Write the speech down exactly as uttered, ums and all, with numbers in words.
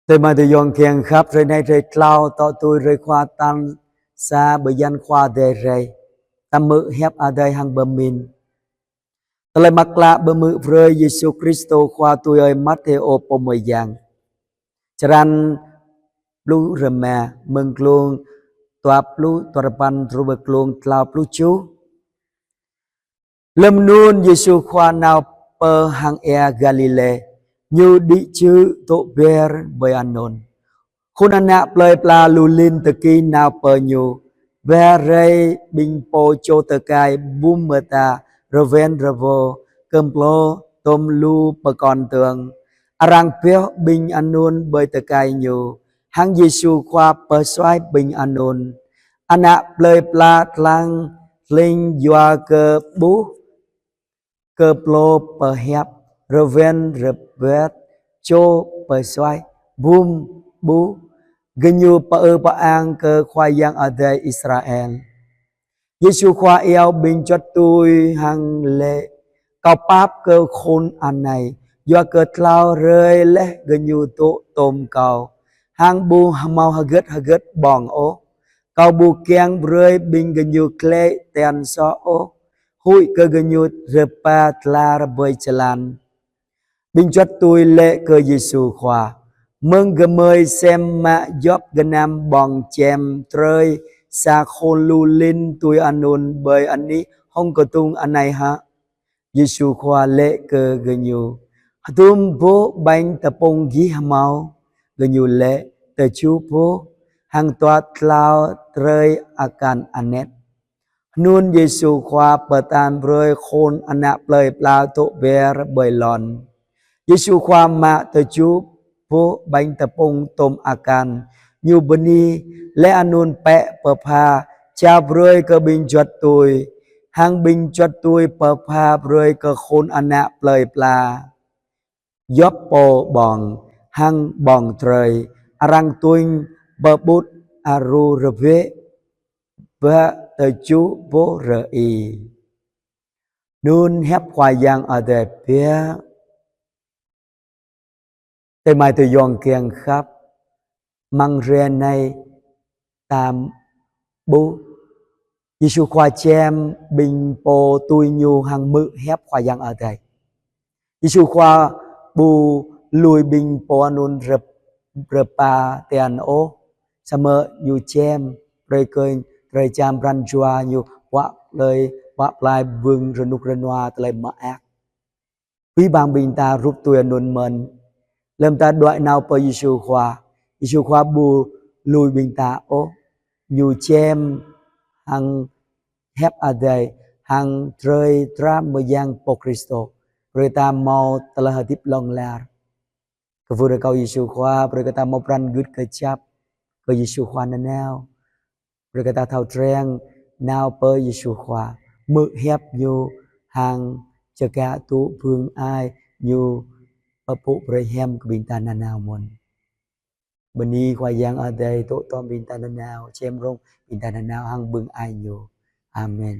Tơmai tơyŏng kiăng khăp, hrơi anai hrơi tlâo tŏ tui hrơi Khua tal sa bơyan Khua Adai rai. Ta hmư̆ hiăp Adai hăng pơmĭn. Tơlơi mơak klă pơhmư̆ brơi Yêsu Kristô Khua tui ơi Mathêô pô mơyang. Črăn pluh rơma, mơ̆ng glông dua pluh duapăn truh pơ glông tlâo pluh tơjuh. Lơm anŭn Yêsu Khua nao pơ hang ia Galilê, Ñu đĭ čư̆ dŏ ber ƀơi anŭn. Khul ană plơi pla lu lin tơki nao pơ Ñu. Ba rai ƀing pô čô tơkai bum mơta, rơwen rơwo, kơmlô, tôm lu pơkŏn tơng. Arăng pioh ƀing anŭn ƀơi tơkai Ñu, hăng Yêsu Khua pơsuaih ƀing anŭn. Ană plơi pla lăng hling yua kơ ƀuh kơmlô pơhiăp, rơwen rơbat, čô pơsuaih, bum ƀuh. Gơñu pơư pơang kơ Khua Yang Adai Israel. Yêsu Khua iâu ƀing juăt tui hăng laĭ: Kâo pap kơ khul anai, yua kơ tlâo hrơi laih gơñu dŏ tôm Kâo, hăng ƀu hmâo hơget hơget ƀơ̆ng ôh. Kâo ƀu kiăng brơi ƀing gơñu glaĭ tian soh ôh, huĭ kơ gơñu rơpa tlar ƀơi jơlan. Ƀing juăt tui laĭ kơ Yêsu Khua: Mơ̆ng gơmơi sem mă djŏp gơnam ƀơ̆ng čem trơi sa khul lu lin tui anŭn ƀơi anih hông kơdŭng anai hă? Yêsu Khua laĭ kơ gơñu: Hơdôm boh ƀañ tơpŭng gih hmâo? Gơñu laĭ: Tơjuh boh, hăng dua tlâo trơi akan anet. Anŭn Yêsu Khua pơtă brơi khul ană plơi pla dŏ ber ƀơi lŏn. Yêsu Khua mă tơjuh boh ƀañ tơpŭng tôm akan, Ñu bơni, laih anŭn pĕ pơpha, jao brơi kơ ƀing juăt tui, hăng ƀing juăt tui pơpha brơi kơ khul ană plơi pla. Djŏp pô ƀơ̆ng hăng ƀơ̆ng trơi, arăng tuñ pơƀut aru rơbĕ bă tơjuh boh rơi. Anŭn hiăp Khua Yang Adai biă. Tơmai tơyŏng kiăng khăp, amăng hrơi anai ta ƀuh Yêsu Khua čem ƀing pô tui Ñu hăng hmư̆ hiăp Khua Yang Adai. Yêsu Khua ƀu lui ƀing pô anŭn rơp-, rơpa tian ôh, samơ̆ Ñu čem, brơi kơ drơi jam pran jua Ñu wă plơi, wă plai bưng rơnŭk rơnua tơlơi mơak. Abih bang ƀing ta rup tui anŭn mơ̆n. Lơm ta đuaĭ nao pơ Yêsu Khua, Yêsu Khua ƀu lui ƀing ta ôh. Ñu čem hăng hiăp Adai, hăng drơi dram mơyang Pô Kristô, brơi ta hmâo tơlơi hơdip hlŏng lar. Kwưh rơkâo Yêsu Khua brơi kơ ta hmâo pran gưt kơjăp kơ Yêsu Khua nanao. Brơi kơ ta thâo treng nao pơ Yêsu Khua, hmư̆ hiăp Ñu hăng čơkă tŭ bưng ai Ñu pơpŭ brơi hiam kơ ƀing ta nanao mơ̆n. Bơni Khua Yang Adai dŏ tŏm ƀing ta nanao, čem rông ƀing ta nanao hăng bưng ai Ñu. Amen.